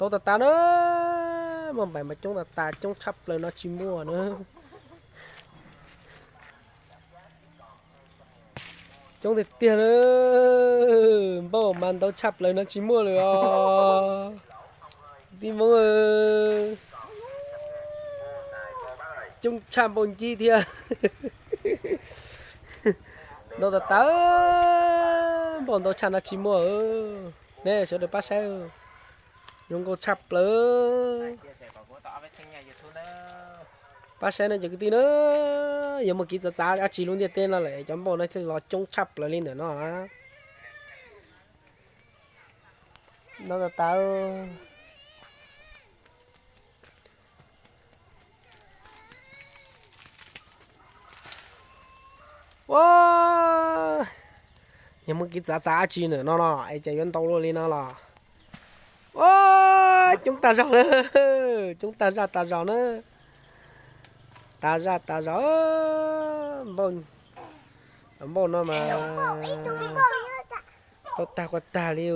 Ntau tas tas na, npauj npaim mas coob tas tas, coob tshaj plaws no tsis muaj na. Coob tiag tiag na, npauj mas ntau tshaj plaws no tsis muaj lawm os. Tij Hmoob, coob tshaj npauj ncib thiab. Ntau tas tas, npauj ntau tshaj no tsis muaj. Nej sawv daws pab saib, zoo nkauj tshaj plaws. Pab saib no cov kwv tij na, yog muaj kev txav txav dab tsi lub ntiaj teb no lawm cov npauj no thiaj los coob tshaj plaws li ntawm no na. Ntau tas tas. Ua, yog muaj kev txav txav dab tsi ntawm no no es cas yuav ntau luaj li no los. Ua, coob tag zog na, coob tag zaj tag zog na. Tag zaj tag zog, npauj, npauj no mas tau tag quaj tag li.